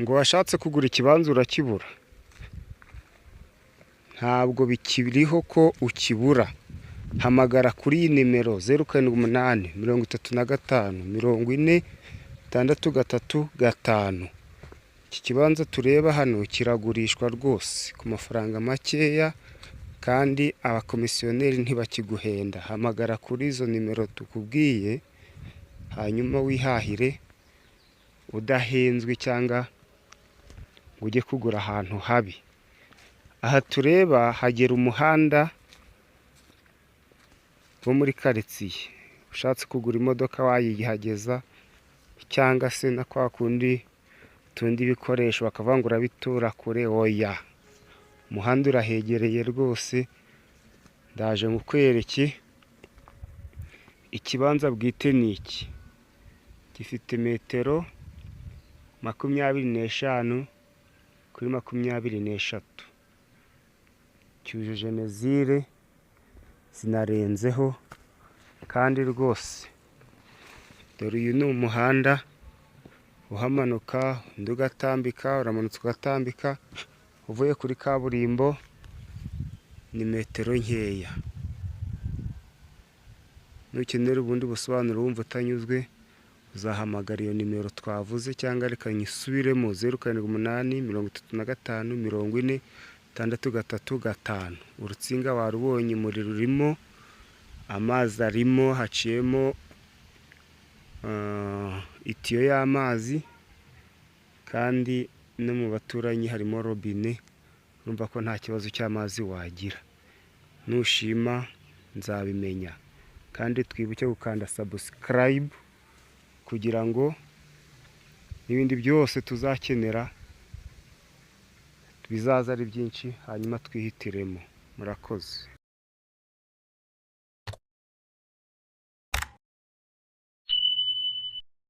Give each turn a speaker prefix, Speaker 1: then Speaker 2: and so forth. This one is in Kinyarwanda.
Speaker 1: Ngo washatse kugura ikibanza urakibura? Ntabwo bikiriho ko ukibura. Hamagara kuri iyi nimero: 0783540635. Iki kibanza tureba hano kiragurishwa rwose ku mafaranga makeya, kandi abakomisiyoneri ntibakiguhenda. Hamagara kuri izo nimero tukubwiye, hanyuma wihahire udahenzwe cyangwa ngo ujye kugura ahantu habi. Aha tureba hagera umuhanda wo muri karitsiye. Ushatse kugura imodoka wayihageza, cyangwa se na kwa kundi utunda ibikoresho bakavuga ngo urabitura kure, oya, umuhanda urahegereye rwose. Ndaje nkukwereke ikibanza bwite. Ni iki, gifite metero 25 kuri 23, cyujuje mesure zinarenzeho. Kandi rwose dore uyu ni umuhanda uhamanuka, undi ugatambika, uramanutse ugatambika uvuye kuri kaburimbo, ni metero nkeya. Nukenera ubundi busobanuro, wumva utanyuzwe, uzahamagara iyo nimero twavuze, cyangwa reka nyisubiremo: 0783540635. Urutsinga warubonye, umuriro urimo, amazi arimo, haciyemo itiyo y'amazi, kandi no mu baturanyi harimo robine. Urumva ko nta kibazo cy'amazi wagira. Nushima nzabimenya. Kandi twibuke gukanda subscribe kugira ngo n'ibindi byose tuzakenera bizaza ari byinshi, hanyuma twihitiremo. Murakoze.